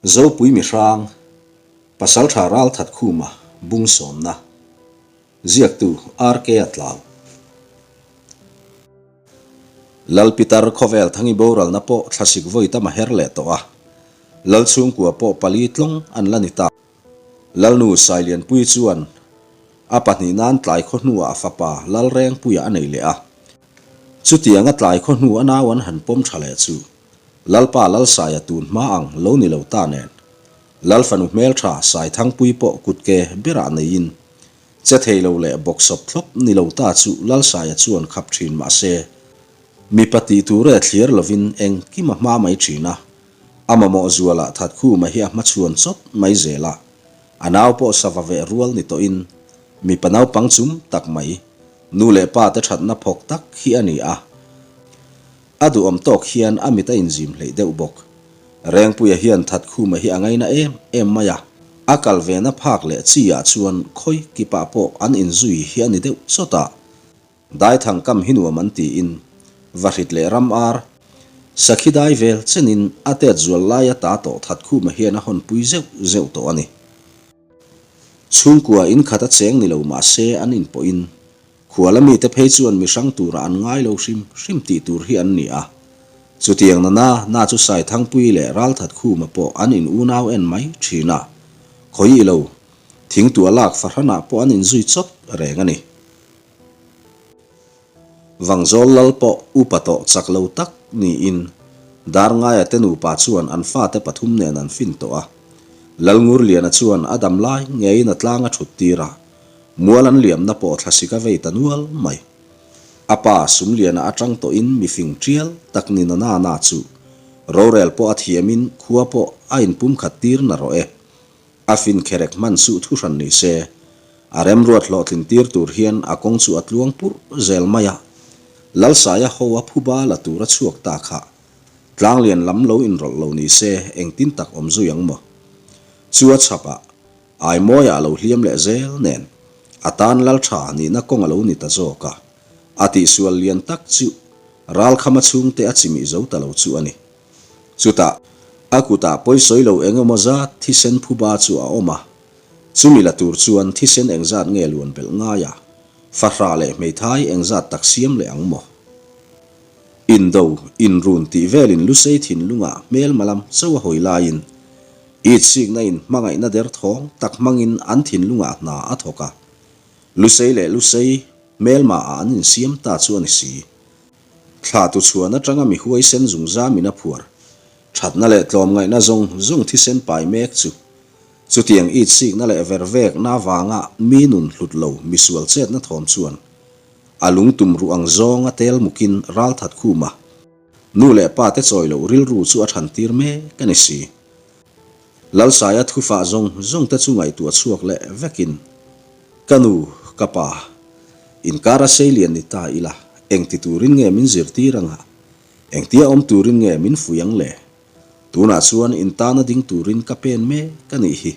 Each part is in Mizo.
Zopui Mihrang, Pasaltha Ralthatkhuma bung sawmna, ziaktu RK a tlau. Lal Pitar khawvel thangi boralna pawh thlasik vawi tam a her leh tawh a, Lal chhungkua pawh pali tlawng an la ni ta. Lalnu Sailianpuii chuan a pahnih nan tlai khaw hnuah a fapa Lalrengpuia a nei leh a. Chutianga tlai khaw hnu a nau an han pawm tha leh chu Lalpa Lalsaia tun hma ang lo ni lo ta nen, Lal fanu hmeltha Saithangpui pawh kutke berah neiin, che thei lo leh bawksawp thlawp ni lo ta chu Lalsaia chuan khap thin mah se, mipa tih tur e thliar lovin engkim a hma mai thin a, a mamawh zualah Thatkhuma hi a hmachhuan chawt mai zel a, a nau pawh sava veh rual ni tawhin mipa naupang chum tak mai, nu leh pa te thatna phawk tak hi a ni a. A duhawm tawk hian a mit a inzim hleih deuh bawk. Rengpuia hian Thatkhuma hi a ngaina em em mai a, a kal vena phak leh chi ah chuan khawi kipah pawh an inzui hi a ni deuh chawt a. Daithang kam hi nuam an tiin, Vahrit leh ram ar, Sakhi dai vel chenin a tet zual laia ta tawh Thatkhuma hian a hawnpui zeuh zeuh tawh a ni. Chhungkua inkhat a cheng ni lo mahse an inpawhin Khuala mite phei chuan mi hrang turah an ngai lo hrim hrim tih tur hi an ni a. Chutiang na na na chu Saithangpui leh Ralthatkhuma pawh an in unau en mai thin a. Khawi lo, thingtuah lak fahranah pawh an inzui chawt reng a ni. Vangzawl lal pawh upa tawh chak lo tak niin Darngaia te nupa chuan an fate pathum nen an fin tawh a. Lalngurliana chuan a dam lai ngeiin a tlang a thut tir a. Mual an liamna pawh thlasik a vei ta nual mai. A pa Sumliana atang tawhin mi fing tial tak ni na na na chu rorel pawh a thiamin khua pawh a inpumkhat tir na rawh e. A fin kherek hman suh thu hran ni se. A remruat hlawhtlin tir tur hian a kawng chu a tluang purh zel mai a. Lalsaia ho a phuba la tur a chhuak ta kha. Tlanglian lam lo inrawlh lo ni se engtin tak awm zui ang maw? Chu a chhapah Aimawiah a lo hliam leh zel nen, a tan lal tha nihna kawng a lo ni ta zawk a, a tihsual lian tak chu ralkhama chhungte a chimih zo ta lo chu a ni. Chutah, a kutah pawisawi lo eng emaw zat thisen phuba chu a awm a, chumi la tur chuan thisen engzat nge luan belh ngai a, fahrah leh hmeithai engzat tak siam leh ang maw? Indo, inrun tih velin Lusei thinlungah hmelma lam chauh a hawi laiin, Itsikna in hmangaihna derthawng tak hmangin an thinlungah hna a thawk a, Lusei leh Lusei hmelma ah an insiam ta chu a ni si. Thla tu chhuan atanga mi huaisen zungzamin a phuar, thatna leh tlawmngaihna zawng zawng thisen pai mek chu, chutiang itsikna leh vervekna avanga mi nun hlut lo misual chetna thawm chuan a lungtum ruh ang zawnga tel mukin ralthat khum a. Nu leh pa te chawi loh rilru chu a than tir mek a ni si. Lalsaia thufah zawng zawng te chu ngaihtuah chhuak leh vekin, Ka nu, ka pa, inkar a seilian ni ta ila, engti turin nge min zirtir anga? Engtia awm turin nge min fui ang le? Tunah chuan in tana ding turin ka pen mek a nih hi,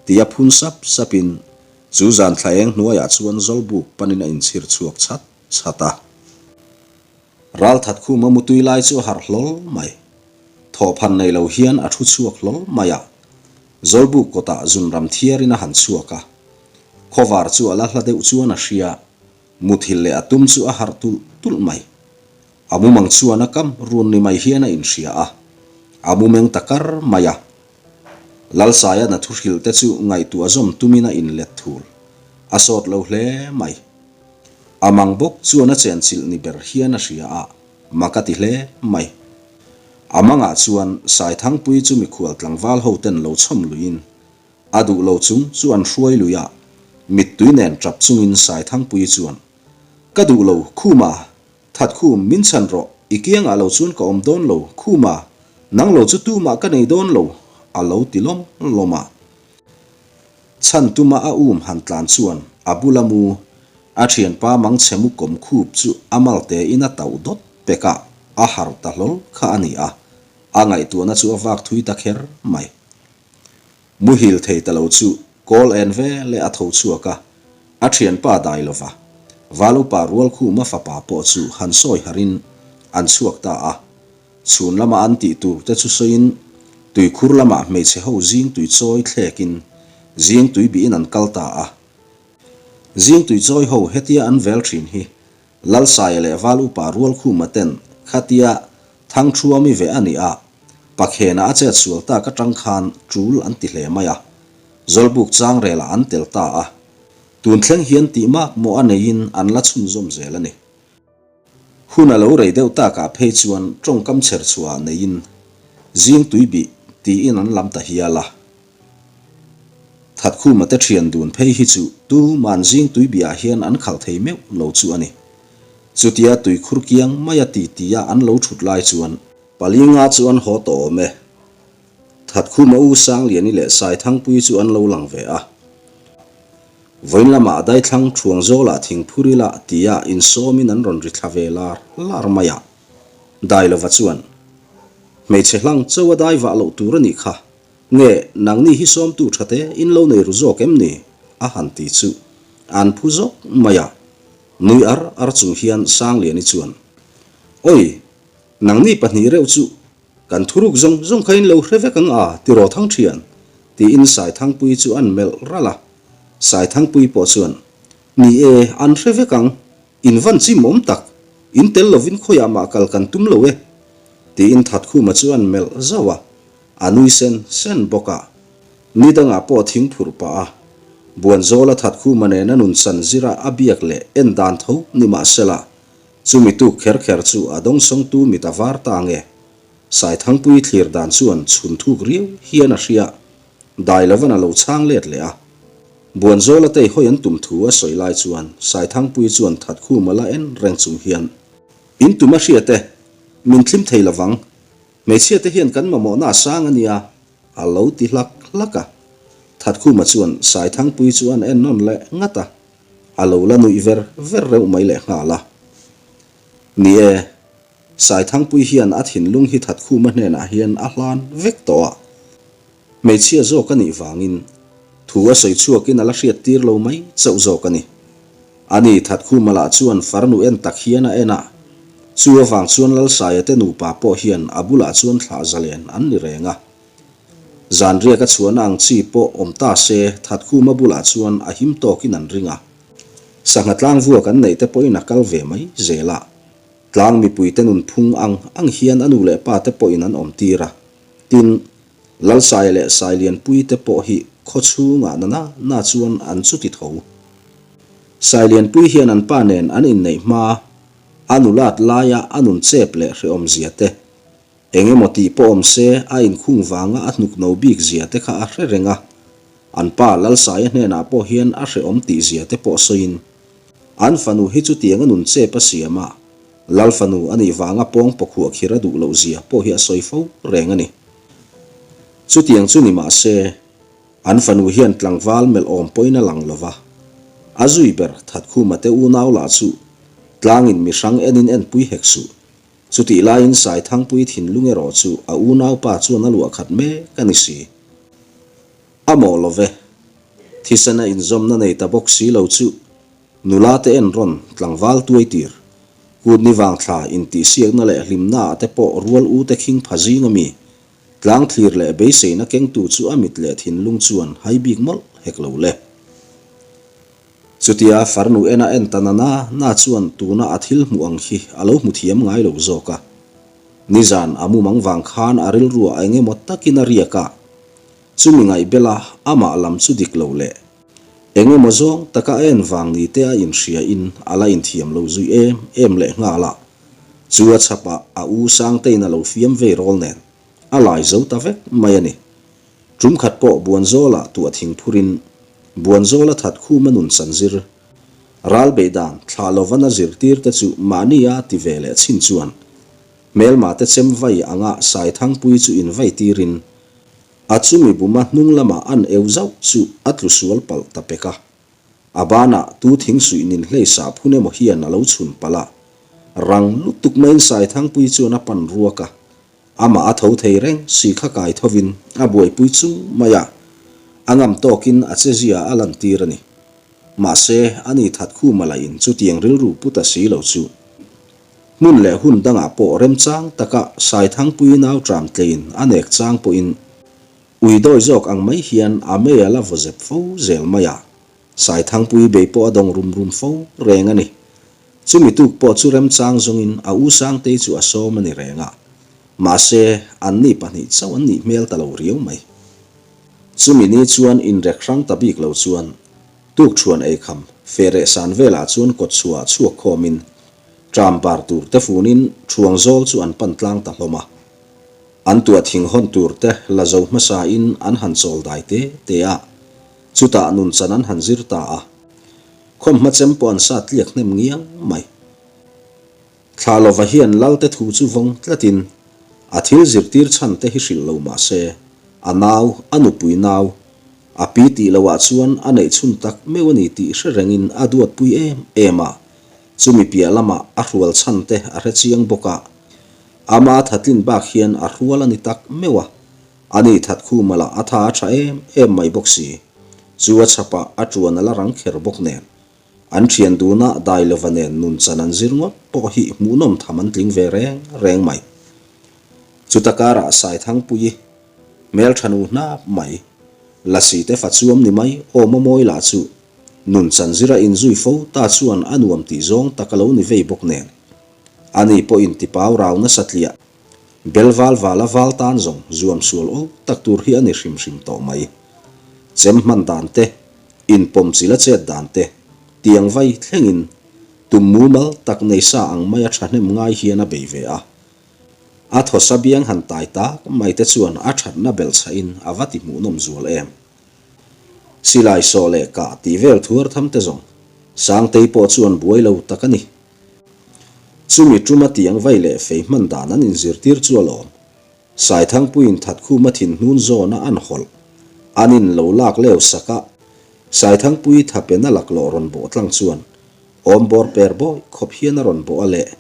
tia phun sap sapin chu zan thla eng hnuaiah chuan Zawlbuk panin a inchhir chhuak chhat chhat a. Ralthat khuma mutui lai chu a harh hlawl mai. Thawhphan nei lo hian a thu chhuak hlawl mai a. Zawlbuk kawtah zunram thiarin a han chhuak a. Khawvar chu a la hla deuh chuan a hria. Muthilh leh a tum chu a harh tulh tulh mai. A mumang chuan a kam run ni mai hian a inhria a. A mumeng ta kar mai a. Lalsaia na thuhrilh te chu ngaihtuah zawm tumin a inlet thul. A sawt lo hle mai. A mang bawk chuan a chenchilh ni ber hian a hria a, mak a ti hle mai. A mangah chuan Saithangpui chu mikhual tlangval ho ten lo chhawm luiin, a duh lo chung chu an hruai lui a, mittui nen tap chungin Saithangpui chuan, Ka duh lo, Khuma, that khum, min chhan rawh, i kiangah lo chuan ka awm dawn lo, Khuma, nang lo chu tumah ka nei dawn lo, a lo ti lawm lawm a. Chhan tuma a um han tlan chuan a bula mu a thianpa mangchhe mu kawm khup chu a malte in a tauh dawt pek a, a harh ta hlawl kha a ni a, a ngaihtuahna chu a vak thui ta kher mai. Muhil thei ta lo chu kawl en ve leh a tho chhuak a, a thianpa dai lova Valupa Rualkhuma fapa pawh chu han sawi harhin an chhuak ta a. Chhun lama an tih tur te chu sawiin Tuikhur lamah hmeichhe ho zing tui chawi thlekin zing tui bihin an kal ta a. Zing tui chawi ho hetia an vel thin hi Lalsaia leh Val Upa Rualkhuma ten khatia Thangthuami ve a nih a, Pakhena a chet sual tak atang khan tul an ti hle mai a. Zawlbuk changrelah an tel ta a. Tun thleng hian tih mak maw a neiin an la chhunzawm zel a ni. Hun a lo rei deuh takah phei chuan tawngkam chher chhuah neiin zing tui bih tiin an lam ta hial a. Thatkhuma te thian dun phei hi chu tuman zing tui bihah hian an khalh thei meuh lo chu a ni. Chutia tuikhur kiang maia ti tia an lo thut lai chuan. Palinga chu an haw tawh awm e. Thatkhuma u Sangliani leh Saithangpuii chu an lo lang ve a. Vawiin lamah daithlang thuang zawlah thingphur ila tia insawmin an rawn ri thla ve lar lar mai a. Dailova chuan, Hmeichhe hlang cho a dai vah loh tur a nih kha. Nge, nangni hi sawmtu tha te in lo nei ru zawk em ni? a han ti chu an phu zawk mai a. Nui ar ar chung hian Sangliani chuan, Oi, nangni pahnih reuh chu Kan thuruk zawng zawng kha in lo hre vek ang a, ti raw thang thian? tiin Saithangpuii chu an melh ralh a. Saithangpuii pawh chuan, Ni e, an hre vek ang, in van chim awm tak, in tel lovin khawiah mah kal kan tum lo e, tiin Thatkhuma chu an melh zauh a, a nui sen sen bawk a. Ni dangah pawh thing phurh pah a, Buanzawla Thatkhuma nena nun chan zira a biak leh en dan tho ni mahsela, Chumi tuk kher kher chu a dawngsawngtu mit a var ta nge? Saithangpui thlir dan chuan chhun thuk riau hian a hria. Dailovan a lo chhang let leh a. Buanzawla tei hawi an tum thu a sawi lai chuan Saithangpui chuan Thatkhuma la en reng chung hian. In tum a hriat e, min thlim thei lovang. Hmeichhia te hian kan mamawhna a sang a nia, a lo ti hlak hlak a. Thatkhuma chuan Saithangpui chu an en nawn leh ngat a. A lo la nuih ver ver reuh mai leh nghal a. Ni e, Saithangpui hian a thinlung hi Thatkhuma hnenah hian a hlan vek tawh a. Hmeichhia zawk a nih vangin thu a sawi chhuakin a la hriat tir lo mai chauh zawk a ni. Ani Thatkhuma lah chuan farnu en tak hian a en a, chu avang chuan Lalsaia te nupa pawh hian a bulah chuan thlah zalen an ni reng a. Zanriak a chhuahna ang chi pawh awm ta se Thatkhuma bulah chuan a him tawkin an ring a. Sangha tlangvuak an neih te pawhin a kal ve mai zel a. Tlang mipuite nunphung ang ang hian a nu leh pa te pawhin an awm tir a. Tin, Lalsaia leh Sailianpui te pawh hi khaw chhungah na na na chuan an chuti tho. Sailianpui hian an pa nen an inneih hma, a nulat laia a nun chep leh hrehawm zia te, Eng emaw tih pawh awm se, a inkhung vanga a hnuk no bik zia te kha a hre reng a. An pa Lalsaia hnenah pawh hian a hrehawm tih zia te pawh sawiin, an fanu hi chutiang a nun chep a siam a, Lal fanu a nih vanga pawng pawkhuah khir a duh loh zia pawh hi a sawi fo reng a ni. Chutiang chu ni mah se, an fanu hian tlangval melh awm pawhin a lang lo va. A zui ber Thatkhuma te unau lah chu tlangin mihrang enin enpui hek suh. Chutih laiin Saithangpui thinlung erawh chu a unaupa chuan a luah khat mek a ni si. A mawh lo ve. Thisen a inzawmna nei ta bawk si lo chu nula te en rawn tlangval tuai tir. Kut ni vang thla intihsiakna leh hlimna ah te pawh rual u te khing pha zing a mi. Tlang thlir leh beiseina kengtu chu a mit leh thinlung chuan hai bik mawlh hek lo le. Chutia farnu ena en ta na na na chuan tuna a thil hmuh ang hi a lo hmu thiam ngai lo zawk a. Nizan a mumang vang khan a rilruah eng emaw takin a riak a, chumi ngaihbela amah lam chu dik lo leh eng emaw zawng taka a en vang ni te a inhria in a la inthiam lo zui em em leh nghal a, chu a chhapah a u Sangtein a lo fiam vei rawl nen a lai zo ta vek mai a ni. Tum khat pawh Buanzawlah tuah thing phurin Buanzawla that khuma nun chan zir. Ral beih dan thlah lova na zirtir te chu mahnia ti ve leh chin chuan hmelma te chem vai anga Saithangpui chu in vai tirin a chumi buma hnung lama an eu zauh chu a tlu sual palh ta pek a. A banah tu thing suih nin hlei sah phun emaw hian a lo chhun palh a. Rang lutuk maiin Saithangpui chuan a pan ruak a. Amah a tho thei reng si kha kai thovin a buaipui chung mai a, a ngam tawkin a chezia a lantir a ni. Mahse, ani that khuma lahin chutiang rilru pu ta si lo chu. Hmun leh hun dangah pawh remchang taka Saithangpui nau tram tlein a nek chang pawhin. Ui dawi zawk ang mai hian a mei a la vaw zep fo zel mai a, Saithangpui bei pawh a dawng rum rum fo reng a ni. Chumi tuk pawh chu remchang zawngin a u Sangtei chu a sawm a ni reng a, mahse anni pahnih chauh an nih hmel ta lo riau mai. Chumi ni chuan inrek hrang ta bik lo chuan tukṭhuan eikham fehreh san velah chuan kawtchhuah chhuak khawmin ṭam bar tur te funin ṭhuang zawl chu an pan tlang ta hlawm a. An tuah thing hawn tur te la zo hmasa in an han chawl dai te te a, chutah nunchan an han zir ta a. Khawmhma chem pawh an sat tliak hnem ngiang mai. Thla lova hian Lal te thu chu vawng tlatin a thil zirtir chhan te hi hrilh lo mah se, a nau, a nupui nau, a pi tih loah chuan a neih chhun tak meuh a ni tih hre rengin a duatpui em em a, chumi piah lamah a hrual chhan te a hre chiang bawk a. Ama thatlin bak hian a hrual a ni tak meuh a, ani that khuma lah a tha a tha em em mai bawk si. Chu a chhapah a tuan a la rang kher bawk nen. An thian duna Dailova nen nun chan an zir ngawt pawh hi hmuhnawm tham an tling ve reng reng mai. Chuta karah Saithangpuii, hmeltha nu hnap mai, Lasi te fa chuam ni mai awm a mawi lah chu nun chan zira inzui fo ta chuan a nuam tih zawng tak a lo ni vei bawk nen. Ani pawhin tipau rau nasa tliah, bel val vala val tan zawng zuam sual aw tak tur hi a ni hrim hrim tawh mai. Chem hman dan te, inpawm chila chet dan te, tiang vai thlengin tum mumal tak nei sa ang maia thahnem ngai hian a bei ve a. A thawsa biang han tai tak mai te chuan a thatna belh chhahin a va ti hmuhnawm zual em. Silai sawh leh kah tih vel thuar tham te zawng Sangtei pawh chuan buai lo tak a ni. Chumi tuma tiang vai leh fei hman dan an inzirtir chu a lawm. Saithangpuiin Thatkhuma thin hnun zawna an hawlh. An in lo lak leu sak a, Saithangpui thapena laklawh rawn bawh tlang chuan awmbawr per bawi khawp hian a rawn bawh a leh.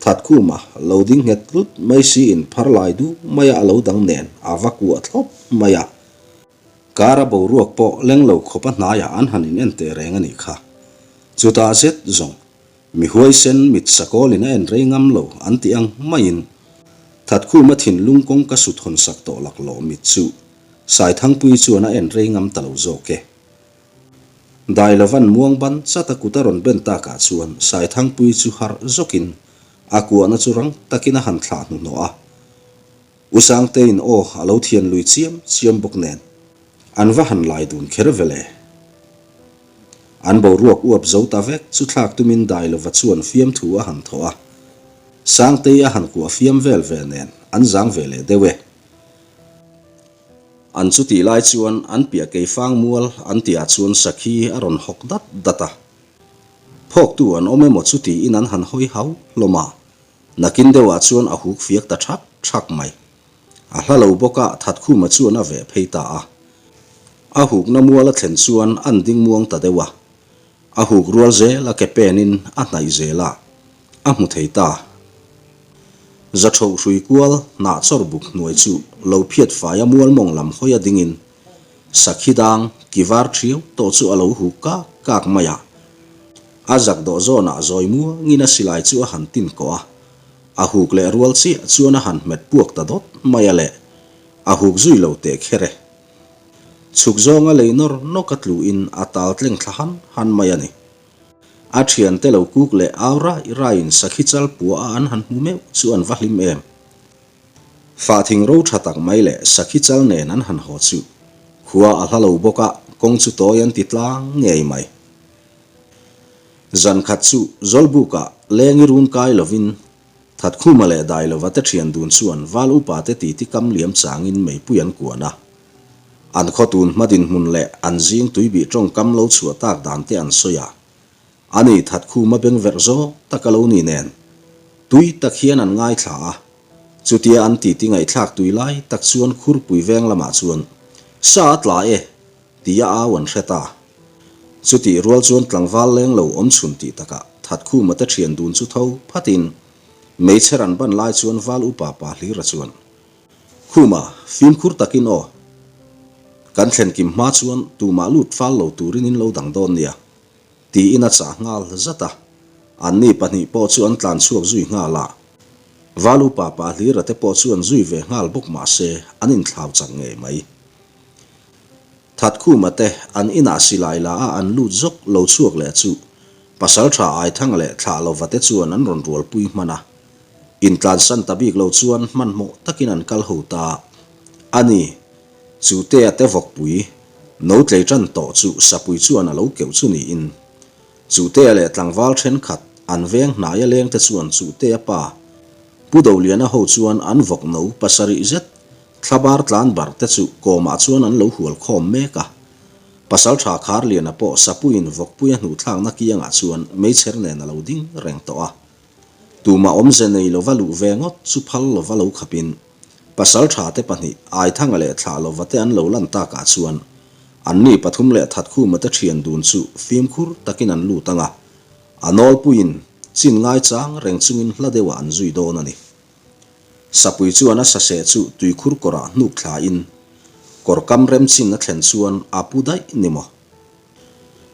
Thatkhuma lo ding nghet tlut mai siin phar lai du maia a lo dang nen a va kuah thlawp mai a. Kara boruak pawh leng lo khawp a hnaiah an han in en teh reng a nih kha. Chutah zet zawng Mi huaisen mit sakawlin a en rei ngam lo an tih ang maiin Thatkhuma thinlung kawngka sut hawn sak tawh laklawh mit chu Saithangpuii chuan a en rei ngam ta lo zawk e. Dailovan muang ban chat a kut a rawn ben takah chuan Saithangpuii chu harh zawkin a kuahna chu rang takin a han thlah hnuhnawh a. U Sangteiin aw a lo thian lui chiam chiam bawk nen an va han lai dun kher ve le. An boruak uap zo ta vek chu thlak tumin Dailova chuan fiamthu a han thawh a. Sangtei a han kuah fiam vel ve nen an zang ve leh deuh e. An chutih lai chuan an piah keifang mual an tihah chuan sakhi a rawn hawk dat dat a. Phawktu an awm emaw chu tiin an han hawi hau hlawm a. Nakin deuhah chuan a huk fiak ta thak thak mai. A hla lo bawk a, Thatkhuma chuan a veh phei ta a. A hukna mual a thlen chuan an ding muang ta deuh a. A huk rual zel a ke penin a hnaih zel a, a hmu thei ta. Zaṭhoh hrui kual hnah chawr buk hnuai chu lo phiat fai a mual mawng lam hawi a dingin sakhi dang ki var ṭhiau tawh chu a lo huk kak kak mai a. A zak dawh zawnah zawi muangin a silai chu a han tin kawh a. A huk leh rual chiah chuan a han hmet puak ta dawt mai a le, a huk zui lo teh kher e. Chhuk zawnga lei nawr nawk a tluin a tal tleng thla han han mai a ni. A thiante lo kuk leh au rai raiin sakhi chal pua a an han hmu meuh chu an va hlim em. Fahthing ro tha tak mai leh sakhi chal nen an han haw chu khua a hla lo bawk a, kawng chu tawi an ti tlang ngei mai. Zan khat chu Zawlbukah lengi run kai lovin Thatkhuma leh Dailova te thian dun chuan Val upa te titi kam liam changin meipui an kuan a. An khaw tun hma dinhmun leh an zing tuibih tawngkam lo chhuah tak dan te an sawi a. Ani Thatkhuma bengverh zawk tak a lo ni nen tui tak hian an ngaithla a. Chutia an titi ngaihthlak tui lai tak chuan Khurpui veng lamah chuan Sa a tla e! Tia au an hre ta. Chutih rual chuan tlangval leng lo awm chhun tih takah Thatkhuma te thian dun chu tho phatin meichher an ban lai chuan val upa pa Hlira chuan, Khuma, fimkhur takin aw. Kan thlen kim hma chuan tumah lut fal lo turin in lo dang dawn nia, tiin a chah nghal zat a. Anni pahnih pawh chu an tlan chhuak zui nghal a. Val upa pa Hlira te pawh chuan zui ve nghal bawk mahse an inthlau chak ngei mai. Thatkhuma te an inah silai la a an lut zawk lo chhuak leh chu Pasaltha Aithanga leh Thlah Lova te chuan an rawn rualpui hman a. Intlansan ta bik lo chuan hmanhmawh takin an kal ho ta a ni. Chutea te vawkpui no tlei tan tawh chu sapui chuan a lo keuh chu niin Chutea leh tlangval thenkhat an veng hnaia lengte chuan Chutea pa Pu Doliana ho chuan an vawk no pasarih zet thlabar tlan bar te chu kawmah chuan an lo hual khawm mek a. Pasaltha Kharliana pawh sapuiin vawkpuia hnuhthlakna kiangah chuan meichher nen a lo ding reng tawh a. Tumah awmze nei lova luh ve ngawt chu phal lova lo khapin Pasaltha te pahnih Aithanga leh Thlah lova te an lo lan takah chuan anni pathum leh Thatkhuma te thian dun chu fimkhur takin an lut ang a, a nawlpuiin chin ngaichang reng chungin hla deuhah an zui dawn a ni. Sapui chuan a saseh chu tuikhur kawrah hnuk thlain kawr kam rem chin a thlen chuan a pu daih ni maw?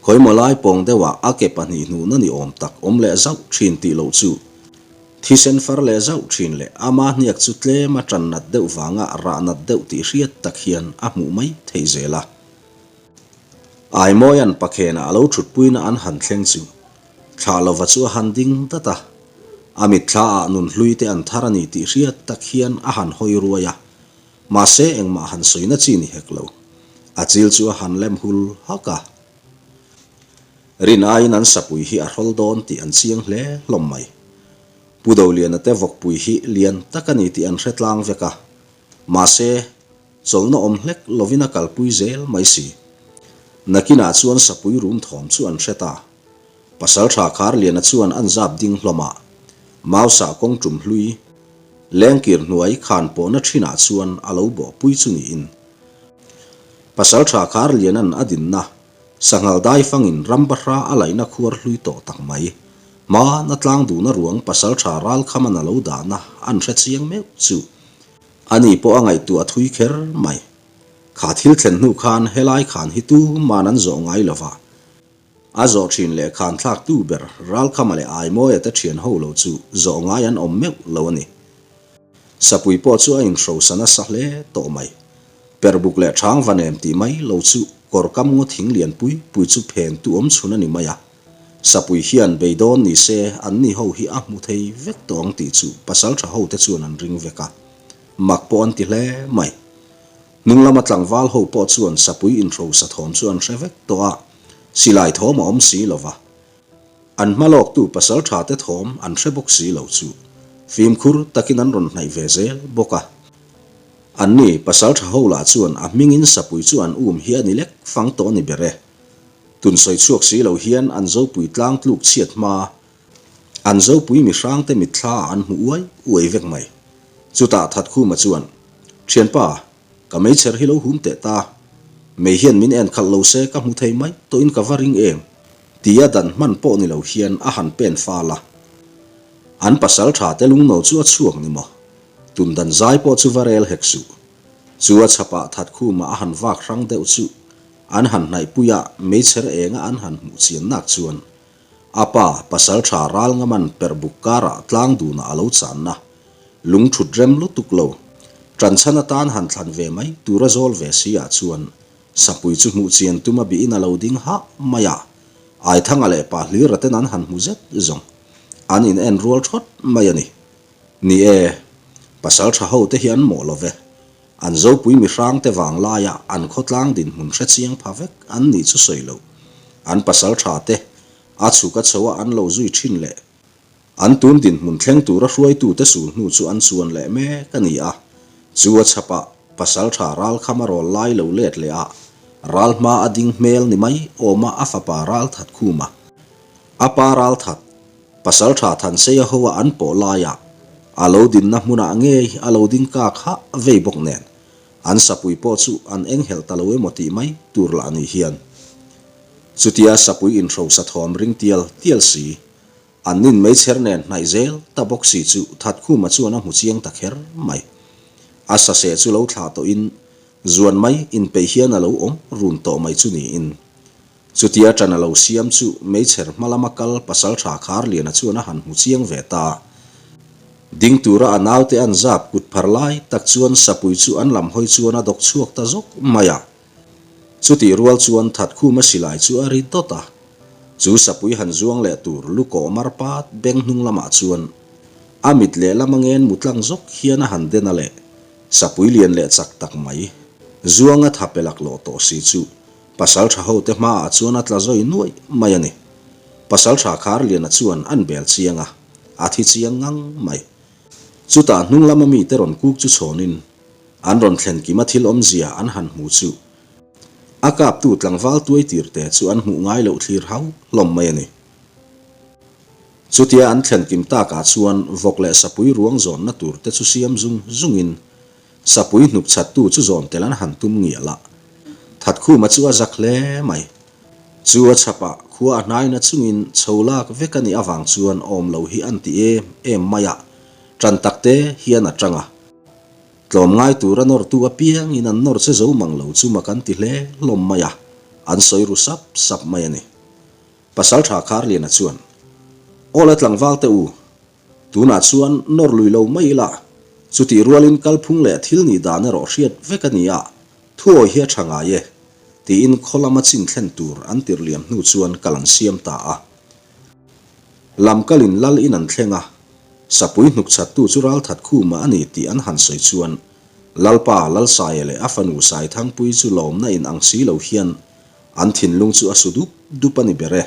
Khawimaw lai pawng deuhah a ke pahnih hnuhna ni awm tak awm leh zauh thin tih loh chu thisen far leh zauh thin leh ama hniak chu tlem a tan nat deuh vanga rah nat deuh tih hriat tak hian a hmuh mai theih zel a. Aimawia'n Pakhena a lo thutpuina an han thleng chu thlah lova chu a han ding dat a, a mitthla ah nunhlui te an thar a ni tih hriat tak hian a han hawi ruai a. Mahse engmah han sawina chi ni hek lo. A chil chu a han lem hul hak a. Rin aiin an sapui hi a hrawl dawn tih an chiang hle hlawm mai. Pu Doliana te vawkpui hi lian tak a ni tih an hre tlang vek a. Mahse, chawlhna awm hlek lovin a kalpui zel mai si. Nakinah chuan sapui rum thawm chu an hre ta. Pasalṭha Kharliana chuan an zap ding hlawm a, Mausa kawng ṭum hlui, lengkir hnuai khan pawhna ṭhinah chuan a lo bawhpui chu niin. Pasalṭha Kharliana'n a dinna, sanghal dai fangin rambahra a laihna khuar hlui tawh tak mai, hmana tlang duhna ruang pasalṭha Ralkhama'n a lo dahna an hre chiang meuh chu ani pawh a ngaihtuah thui kher mai. Kha thil thlen hnu khan helai khan hi tuman an zawh ngai lova, A zawh thin leh khan thlaktu ber Ralkhama leh Aimawia te thian ho lo chu zawh ngai an awm meuh lo a ni. Sapui pawh chu a inhrosa nasa hle tawh mai. Perbuk leh Chang va nem tih mai lo chu kawr kam ngaw thing lian pui pui chu phen tu awm chhun a ni mai a. Sapui hian beidawn ni se an ni ho hi a hmu thei vek tawh ang tih chu pasaltha ho te chuan an ring vek a. Mak pawh an ti hle mai. Hnung lama tlangval ho pawh chuan sapui inhrosa thawm chu an hre vek tawh a, silai thawm a awm si lo va. An hma lawktu pasal tha te thawm an hre bawk si lo chu fimkhur takin an rawn hnaih ve zel bawk a. Anni pasal tha ho lah chuan a hmingin sapui chu an um hi a ni lek fang tawh a ni ber e. Tun sawi chhuak si lo hian an zopui tlang tluk chhiat hma An zopui mihrangte mitthla ah an hmu uai uai vek mai. Chutah Thatkhuma chuan, Thianpa, ka meichher hi lo hum teh ta. Mei hian min en khalh lo se ka hmu thei mai tawhin ka va ring em? Tia dan hman pawh ni lo hian a han pen fal a. An pasal tha te lungno chu a chhuak ni maw? Tun dan zai pawh chu va rel hek suh. Chu a chhapah Thatkhuma a han vak hrang deuh chu an han hnaihpui a, meichher enga an han hmuh chian nak chuan A pa, pasalṭha Ralngaman perhbuk karah tlang dunah a lo channa, lungṭhut rem lutuk lo, ṭanchhan atan han thlan ve mai tur a zawl ve si ah chuan Sapui chu hmuh chian tum a bihin a lo ding hah mai a, Aithanga leh pa Hlira ten an han hmu zet zawng. An in en rual ṭhawt mai a ni. Ni e, pasalṭha ho te hi an mawh lo ve. An zopui mihrangte vanglaia an khawtlang dinhmun hre chiang pha vek an nih chu sawi lo. An pasal tha te, a chhuk a chho a an lo zui thin leh an tun dinhmun thleng tura hruaitute sul hnu chu an chuan leh mek a ni a. Chu a chhapah pasal tha ralkham a rawl lai lo let leh a, ral hma a ding hmel ni mai awma a fapa ral that khum a. A pa ral that Pasalṭha Thanseia hoa an pawh laiah a lo dinna hmunah ngei a lo ding kak hah vei bawk nen an sapui pawh chu an enghelh ta lo emaw tih mai tur lah ni hian chutia sapui inhrosa thawm ring tial tial si an nin meichher nen hnaih zel ta bawk si chu Thatkhuma chuan a hmu chiang ta kher mai. A saseh chu lo thlah tawhin zuan mai inpeih hian a lo awm run tawh mai chu niin Chutia ṭan a lo siam chu meichher hma lama kal pasalṭha Kharliana chuan a han hmu chiang ve ta. Ding tura a naute an zap kut phar lai tak chuan sapui chu an lam hawi chuan a dawk chhuak ta zawk mai a. Chutih rual chuan Thatkhuma silai chu a ri dawt a. Chu sapui han zuang leh tur lu kawh mar pat beng hnung lamah chuan a mit lehlam a ngen mu tlang zawk hian a han den a leh sapui lian leh chak tak mai zuanga tha pe laklawh tawh si chu Pasaltha hote hmaah chuan a tla zawi nuaih mai a ni. Pasaltha Kharliana chuan an bel chiang a, a thi chiang ngang mai. Chutah hnung lama mite rawn kuk chu chhawnin an rawn thlen kima thil awmzia an han hmu chu a kaptu tlangval tuai tirte chu an hmuh ngai loh thlir hau hlawm mai a ni. Chutia an thlen kim takah chuan vawk leh sapui ruang zawnna turte chu siam zung zungin Sapui hnuk chhattu chu zawn tel an han tum ngial a, Thatkhuma chu a zak hle mai. Chu a chhapah khua a hnaina chungin chho lak vek a nih avang chuan awm lo hi an ti em em mai a, ṭan takte hian a ṭang a. Tlawmngai tura nawrtu apiangin an nawr che zo mang lo chu mak an ti hle hlawm mai a, an sawi ru sap sap mai a ni. Pasalṭha Kharliana chuan, Aw la tlangval teh u, Tunah chuan nawr lui lo mai ila, chutih rualin kalphung leh thil nih dan erawh hriat vek a ni a, thuawi hi a tha ngai e, tiin khaw lama chin thlen tur an tirh liam hnu chuan kal an siam ta a. Lam kalin lal in an thleng a, sapui hnuk chhattu chu ralthat khuma a ni tih an han sawi chuan Lalpa Lalsaia leh a fanu Saithangpuii chu lawmna in ang si lo hian an thinlung chu a su dup dup a ni ber e.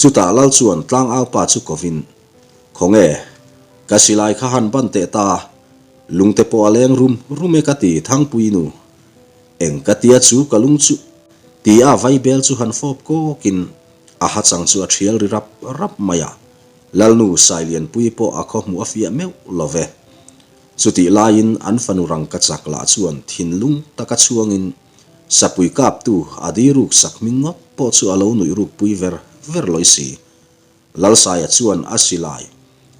Chutah lal chuan tlangaupa chu kovin, Khawnge, ka silai kha han ban teh ta, lungte pawh a leng rum rum e ka ti Thangpui nu. Eng ka tia chu ka lung chu ti a vaibel chu han fawp kawkin a hachang chu a thial ri rap rap mai a, Lalnu Sailianpui pawh a khaw hmuh a fiah meuh lo ve. Chutih laiin an fanu rangkachak lah chuan thinlung taka chhuangin Sapui kaptu a di ruk sak hming ngawt pawh chu a lo nuih ruk pui ver ver lawi si. Lalsaia chuan a silai,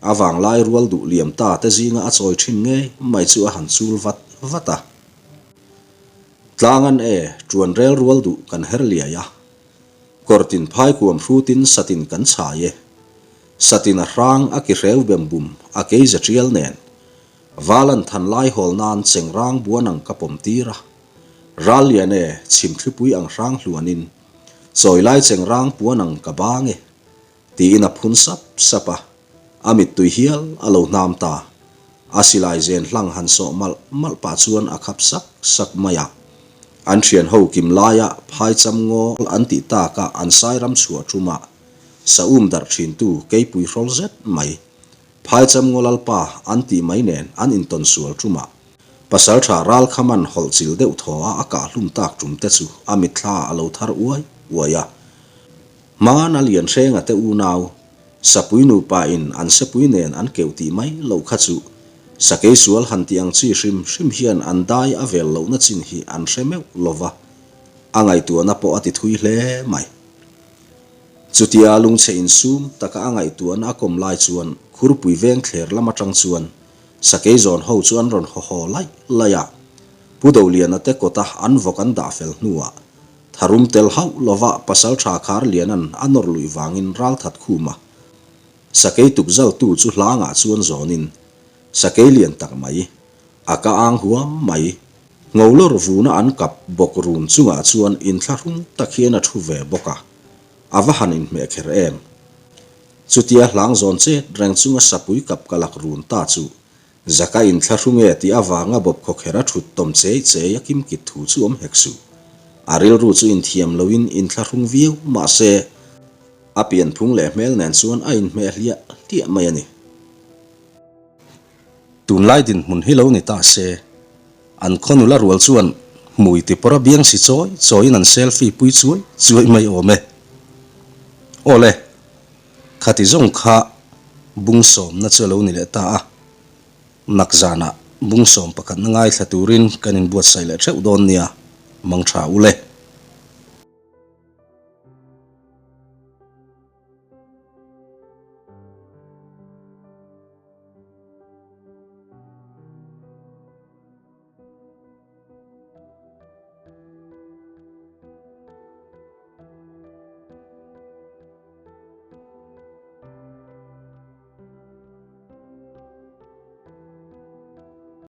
a vanglai rual duh liam ta te zinga a chawi thin ngei mai chu a han chul vat vat a. Tlangan e, tuan rel rual duh kan her liai a. Kawrtin phai kuam hrutin satin kan chhai e. Satin a hrang a ki hreu bem bum a keiza tial nen. Valan than lai hawl nan chengrang buan ang ka pawm tir a. Ral lian e, chhim thlipui ang hrang hluanin, chawi lai cheng rang puan ang ka bang e, tiin a phun sap sap a, a mittui hial a lo hnam ta. A silai zen hlang han sawh malh malh pah chuan a khap sak sak mai a. An thian ho kim laia phai cham ngaw an tih taka an sai ram chhuah ṭuma sa um darh ṭhintu keipui hrawl zet mai, phai cham ngaw lalpa an tih mai nen an intawn sual ṭuma Pasalṭha Ralkhaman hawlh chil deuh thaw a a kah hlum tak ṭum te chu a mitthla a lo thar uai uai a. Hmana Lianhrenga te unau, Sapui nupa in an sepui nen an keuh tih mai loh kha chu Sakei sual han tih ang chi hrim hrim hian an dai a vel lohna chin hi an hre meuh lo va, a ngaihtuahna pawh a ti thui hle mai. Chutia lungchhe insum taka a ngaihtuahna a kawm lai chuan Khurpui veng thler lam aṭang chuan Sakei zawn ho chu an rawn haw haw laih laih a, Pu Doliana te kawta an vawk an dah fel hnuah tharum tel hauh lova Pasalṭha Kharliana'n a nawr luih vangin ral that khum a. Sakei tukzaltu chu hlangah chuan zawnin sakei lian tak mai, a ka ang huam mai, ngolawr vuna an kap bawk run chungah chuan inthlahrung tak hian a ṭhu ve bawk a, a va han inhmeh kher em. Chutia hlang zawn chet reng chunga sapui kap ka lak run ta chu Zaka inthlahrung e tih avanga bawp khawkher a thut tawm chei chei a kimkit thu chu awm hek suh. A rilru chu inthiam loin inthlahrung viau mahse a pianphung leh hmel nen chuan a inhmeh hliah hliah mai a ni. Tunlai dinhmun hi lo ni ta se, an khaw nula rual chuan hmui tipawr a biang si chawi chawiin an selfie pui chuai chuai mai awm e. Awle, khati zawng kha bung sawmna chu a lo ni leh ta a, nak zanah bung sawm pakhatna ngaithla turin kan inbuatsaih leh theuh dawn nia, mang tha ule.